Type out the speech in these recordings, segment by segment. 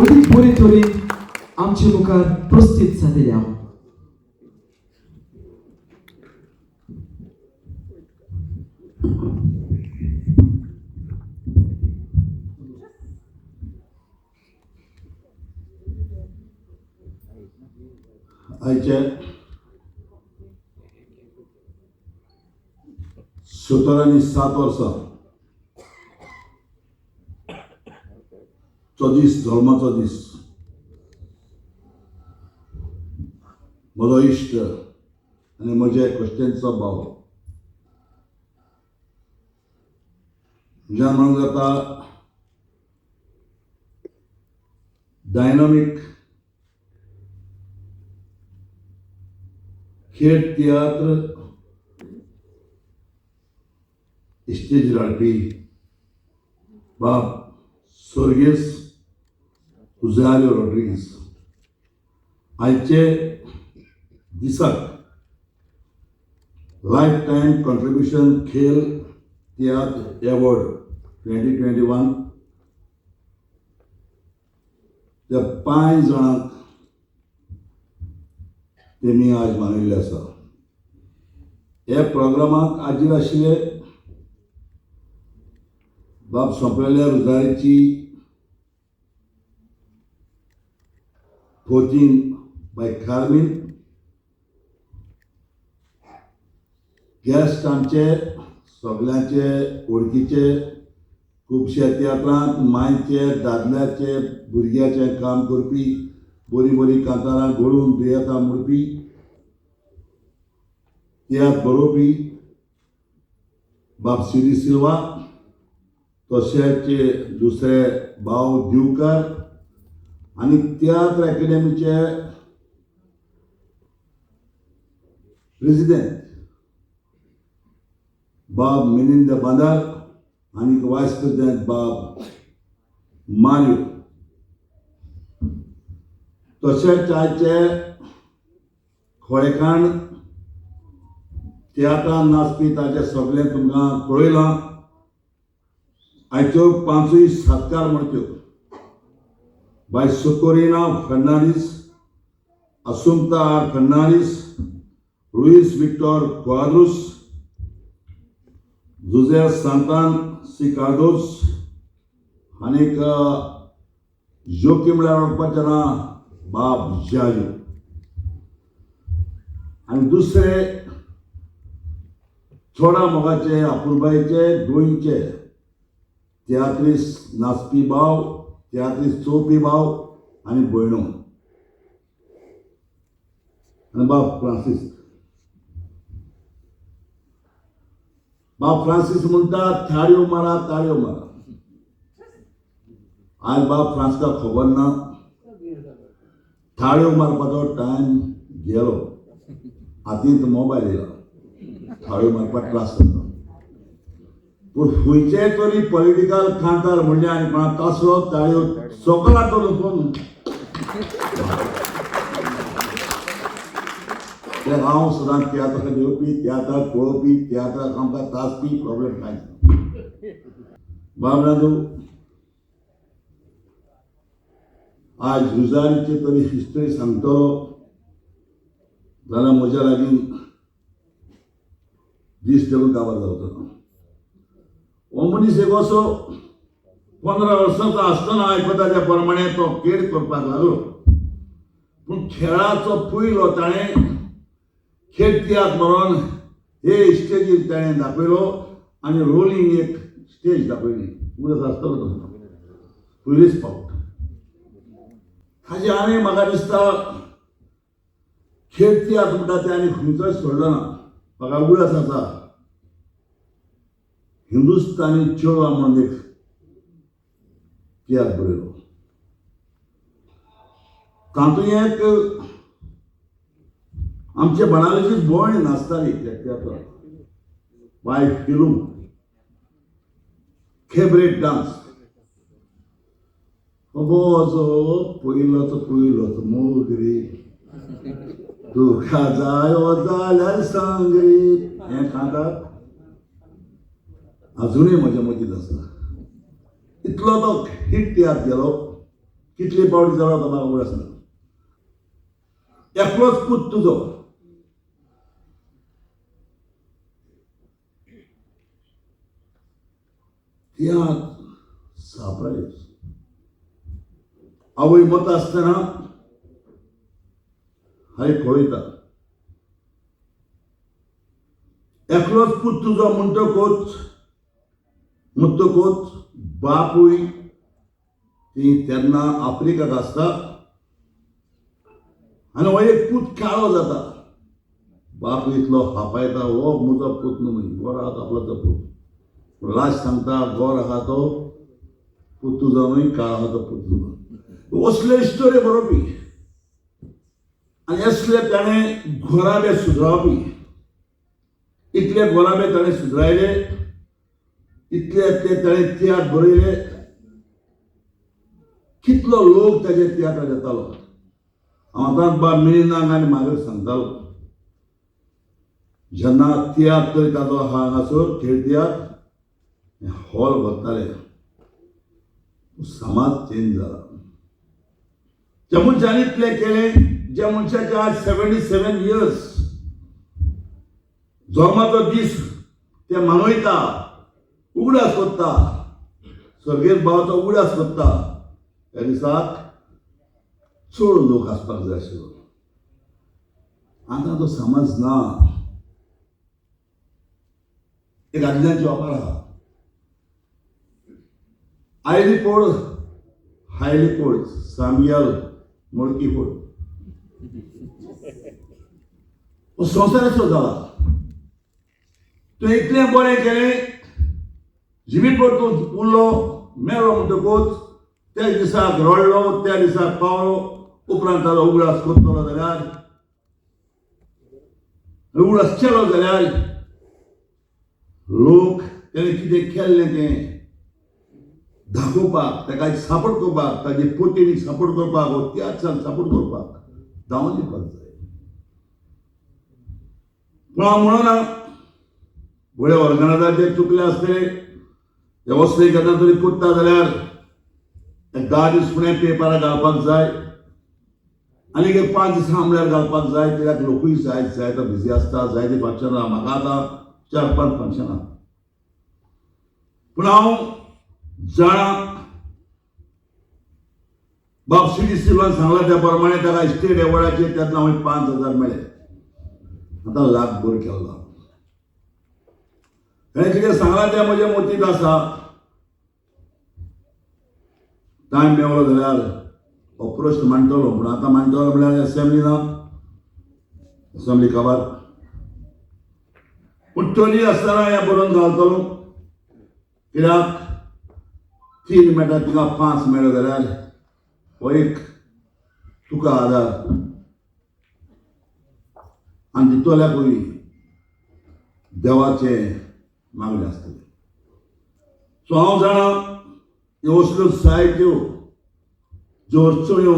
अदीक बरे तरेन आमचे मुखार प्रस्तुत जातले हांव. आयचे 17 आनी 7 वर्सां चो दीस, धर्माचो दीस, म्हजो इश्ट आनी म्हजे कश्टेंचो भाव, म्हज्यान म्हणूंक जाता डायनामीक खेळ तियात्र इस्टेजीर हाडपी बाब स्वर्गेस रुजारियो रॉड्रिगीस आयचे दिसाक लायफ टायम कॉन्ट्रिब्युशन खेळ तियात्र एवॉर्ड 2021 त्या 5 जाणांक तेमी आज मानिल्ले आसा. ह्या प्रोग्रामाक हाजीर आशिल्ले बाब सोंपलेल्या रुजारीची 14 बाय कार्मीन, गेस्ट आमचे सगल्यांचे वळखीचे, खुबशे तियात्रांत मांयचे दादल्याचे भुरग्याचें काम करपी, बरीं बरीं कांतारां घडोवन दुयेंतां मोडपी, तियात्र बरोवपी बाब सिरी सिल्वा, तशेंच दुसरे भाव दिवकर आनी तियात्र एकेडमीचे प्रेजिडेंट बाब मिलिंद बांदार आनी वायस प्रेजिडेंट बाब मारियो, तशेंच आयचे खोळेकाण तियात्रान नाचपी ताचें सगळें तुमकां कळयलां. आयच्यो 5 सत्कार म्हणच्यो बाय Socorrina Fernandes, Assumpta R Fernandes, Luis Victor Quadros, Jose Santan C Cardozo आनीक जोकी म्हळ्यार वळखपाचें ना बाब जाजू. आनी दुसरे थोडा मोगाचे अपुरबायेचे गोंयचे तियात्रीस नाचपी भाव, तियात्रीस चोवपी भाव आनी भयणो आनी बाब फ्रांसीस. बाब फ्रांसीस म्हणटा थाळयो मारा, ताळयो मारा. आज बाब फ्रांसिस्काक खबर ना थाळयो मारपाचो टायम गेलो, हातींत मोबायल येयला, थाळयो मारपाक त्रास जाता. पूण खंयचे तरी पॉलिटिकल कांतार म्हणलें आनी कोणाक तासलो ताळयो सकला करून कोण ते हांव सदांच तियात्राक घेवपी, तियात्राक पळोवपी, तियात्राक आमकां तासपी, प्रॉब्लेम कांयच ना. बाबरांदू आज रुजारीची तरी हिस्ट्री सांगतलो जाल्यार म्हज्या लागीं दीस देवून काबार जावचो ना. हो मनीस एक असो 15 वर्सांचो आसतना आयकता त्या प्रमाणे तो खेळ करपाक लागलो. पूण खेळाचो पयलो ताणें खेळ तियात्र म्हणून हे स्टेजीर ताणें दाखयलो आनी रोलिंग एक स्टेज दाखयली. उडत आसतलो तो पयलीच फावट. ताजे हांवें म्हाका दिसता खेळ तियात्र म्हणटा ते आनी खंयचोय सोडलो ना. म्हाका उगडास आसा हिंदुस्तानी चेडवा म्हणून एक तियात्र बरयलो. तातूंत एक आमचे बाणावलेचीच भयण नाचताली त्या तियात्राक, बाय फिलू खेबरेट डांस. बोजो पयलोच पयलोच मोग रे तुका जायो जाल्यार सांग रे, हें कांतार अजुनूय म्हज्या मतींत आसा. इतलो तो हिट तियात्र गेलो. कितले पावटी जालो तो म्हाका खबर आसना. एकलोच पूत तुजो, तियात्र सरप्रायज. आवय मत आसतना हांवें पळयता एकलोच पूत तुजो म्हणटकूच बापूय ती तेन्ना आफ्रिकाक आसता आनी हो एक पूत काळो जाता. बापूय इतलो हापायता, हो म्हजो पूत न्हय, गोरो आहा आपलो तो पूत. पूण लास्ट सांगता गोर आहा तो पूत तुजो न्हय, काळो आहा तो पूत तुजो. असले स्टोरी बरोवपी आनी असले ताणें घोराबे सुदरावपी. इतले घोराबे ताणें सुदरायले, इतले ते ताणें तियात्र बरयले, कितलो लोक ताजे तियात्रार येतालो. हांव आतांच बाब मिलिंदाक आनी म्हाका सांगतालो, जेन्ना तियात्र तरी ताजो आहा हांगासर खेळ तियात्र हॉल भरताले. समाज चेंज जाला. ज्या मनशान इतलें केलें, ज्या मनशाचे आज 77 इयर्स जल्माचो दीस ते मनयता, उगडास करता, सर्गेस्त भावाचो उगडास करता, त्या दिसाक चड लोक आसपाक जाय आशिल्लो. आतां तो समाज ना. एक आदल्यांची ओपार आहा, आयली पोड हायली पोड सामग्याल मोडकी फोड. हो संवसाराचो जाला. तुवें इतलें बरें केलें, जिवीतभर तूं उरलो, मेलो म्हणटकूच त्या दिसाक रडलो, त्या दिसाक पावलो, उपरांत ताजो उगडास करतलो जाल्यार, उगडास केलो जाल्यार लोक तेणें कितें केल्लें तें दाखोवपाक, ताका सपोर्ट करपाक, ताजे पोतीनी सपोर्ट करपाक, हो तियात्रान सपोर्ट करपाक धांवन येवपाक जाय. पूण हांव म्हणना व्हडले ऑर्गनायजाचे चुकले आसतले, हे असले केन्ना तरी करता जाल्यार एक 10 दीस फुडें पेपरार घालपाक जाय, आनीक एक 5 दिसां म्हळ्यार घालपाक जाय. कित्याक लोकूय जाय जाय तो बिजी आसता, जायतीं फंक्शनां. म्हाका आतां 4-5 फंक्शनां. पूण हांव जाणा बाब सी डी सिल्वान सांगला त्या प्रमाणे ताका स्टेट एवॉर्डाचे तेन्ना हांवें 5,000 मेळ्ळे, आतां लाखभर केला. ताणें कितें सांगलां तें म्हज्या मतींत आसा. टायम मेवलो जाल्यार हो प्रश्न मांडटलो, पूण आतां मांडटलो म्हळ्यार एसेंब्ली ना, एसेंब्ली काबार. पूण तरी आसतना हें बरोवन घालतलो, कित्याक 3 मेळटा तिका 5 मेळ्ळो जाल्यार हो एक तुका आदार आनी दितल्याकूय देवाचें मागणें आसतलें. सो हांव जाणा ह्यो असल्यो जायत्यो ज्यो अडचण्यो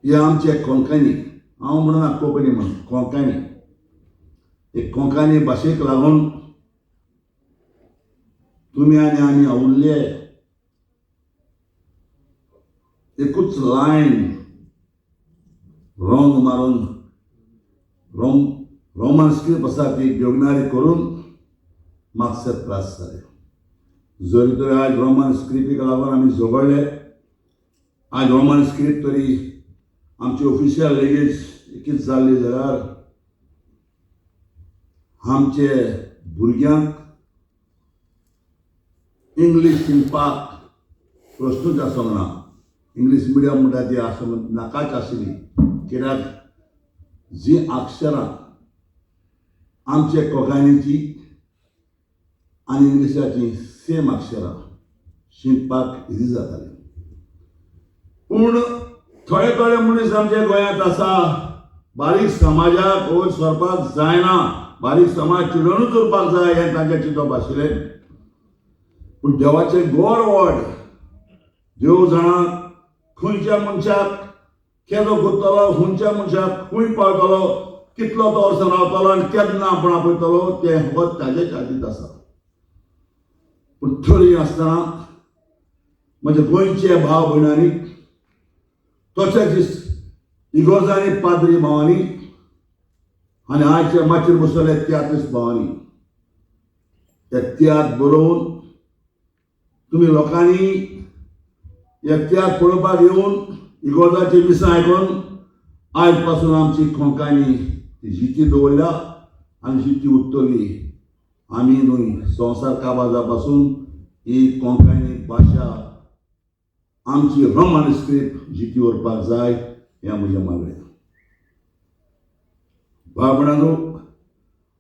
ह्या आमचे कोंकणी, हांव म्हणना कोंकणी म्हण, कोंकणी, एक कोंकणी भाशेक लागून तुमी आनी आमी उरले एकूच लायन रंग मारून रोमन स्क्रिप्ट आसा ती देवनारी करून मातशे त्रास जाले. जरी तर आयज रोमन स्क्रिप्टीक लागून आमी झगडले, आयज रोमन स्क्रिप्ट तरी आमची ऑफिशियल लँग्वेज एकूच जाल्ली जाल्यार आमचे भुरग्यांक इंग्लीश शिकपाक प्रश्नूच आसूंक ना. इंग्लीश मिडियम म्हणटा ती आसूंक नाकाच आशिल्ली, कित्याक जी अक्षरां आमचे कोंकणीची आनी इंग्लिशाची सेम अक्षरां शिकपाक इजी जाताली. पूण थोडे थोडे मनीस आमच्या गोंयांत आसा, बारीक समाजाक वयर सरपाक जायना, बारीक समाज चिडोवनूच उरपाक जाय हें तांचें चिंतप आशिल्लें. पूण देवाचें गोड व्हड, देव जाणा खंयच्या मनशाक केदो करतलो, खंयच्या मनशाक खंय पावतलो, कितलो तो वर्सां रावतलो आनी केन्ना आपूण आपयतलो तें फकत ताजेच हातींत आसा. पूण तरी आसतना म्हज्या गोंयचे भाव भयणांनी, तशेंच इगोर्जांनी पाद्री भावांनी आनी आयचे माचयेर बसलेले तियात्रीस भावांनी, हे तियात्र बरोवन तुमी लोकांनी हे तियात्र पळोवपाक येवन इगोर्जाची मिसां आयकून आयज पासून आमची कोंकणी ती जिती दवरल्या आनी जिती उरतली. आमी न्हय, संवसार काबार पासून ही कोंकणी भाशा, आमची रोमन स्क्रिप्ट जिती उरपाक जाय, हें म्हजें मागणें. भाव भयणांनो,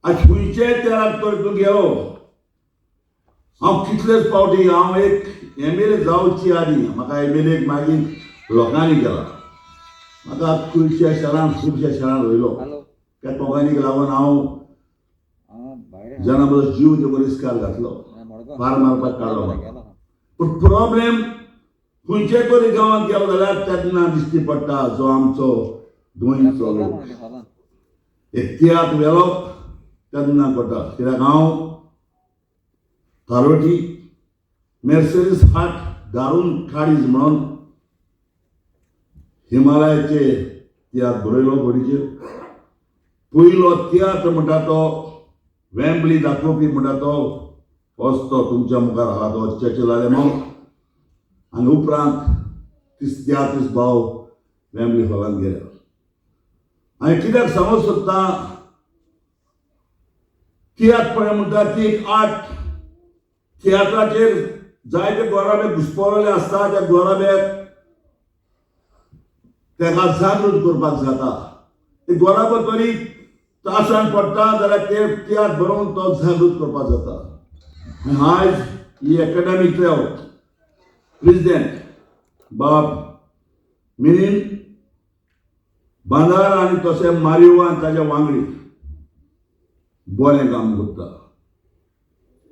आज खंयच्याय तेराक तर तूं गेलो, हांव कितलेच फावटी, हांव एक एमएलए जावची आदी, म्हाका एमएलए मागीर लोकांनी केला. म्हाका खुबश्या शारांत, खुबश्या शारांत वयलो. त्या कोंकणीक लागून हांव जेन्ना म्हजो जीव तेगो रिस्कार घातलो, फार मारपाक काडलो म्हाका. पूण प्रॉब्लेम खंयच्याय तरी गांवांत गेलो जाल्यार तेन्ना दिश्टी पडटा जो आमचो गोंयचो लोक एक तियात्र व्हेलो तेन्ना कळटा. कित्याक हांव तारोटी मेर्सेरीस हाट दारून काडीज म्हणून हिमालयाचे तियात्र बरयलो बोडीचेर. पयलो तियात्र म्हणटा तो वेम्बली दाखोवपी म्हणटा तो होच तो तुमच्या मुखार आहा तो चर्चिल आलेमांव. आनी उपरांत तीस तियात्रीस भाव वेम्बली हॉलांत गेले. आनी कित्याक सांगूंक सोदता, तियात्र पळय म्हणटा ती एक आर्ट. तियात्राचेर जायते गोराबे घुसपवलेले आसता. त्या गोराब्याक ताका जागृत करपाक जाता. ते गोराबो तरी त्रासान पडटा जाल्यार ते तियात्र बरोवन तो जागृत करपाक जाता. आनी आयज ही एकाडमीतलो प्रेसिडेंट बाब मिनीन बांदार आनी तशें मारियो आनी ताच्या वांगडी बरें काम करता.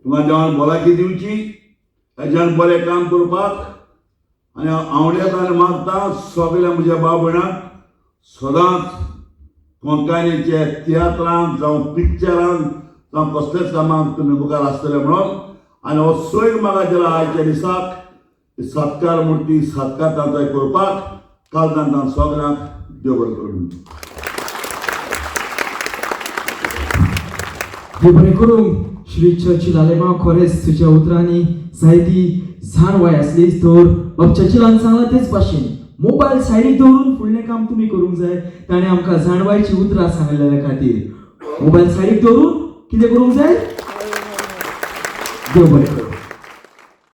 तुमकां देवान भलायकी दिवची, हेज्यान बरें काम करपाक. आनी हांव आंवडेता आनी मागता सगल्या म्हज्या भाव भयणांक, सदांच कोंकणीचे तियात्रांत जावं पिक्चरांत जावं कसल्याच कामाक तुमी मुखार आसतले म्हणून. आनी हो सोयर म्हाका दिला आयच्या दिसाक सत्कार मुर्ती सत्कार तांचो करपाक, कालदान सगल्यांक देव बरें करूं. देव बरें करूं श्री चर्चिल आलेमांव. खरेंच तुज्या उतरांनी जायती जाणवाय आसली. तर बाब चर्चिलान सांगलां तेच भाशेन मोबायल सायडीक दवरून फुडलें काम तुमी करूंक जाय. ताणें आमकां जाणवायची उतरां सांगलेल्या खातीर मोबायल सायडीक दवरून कितें करूंक जाय. देव बरें करूं.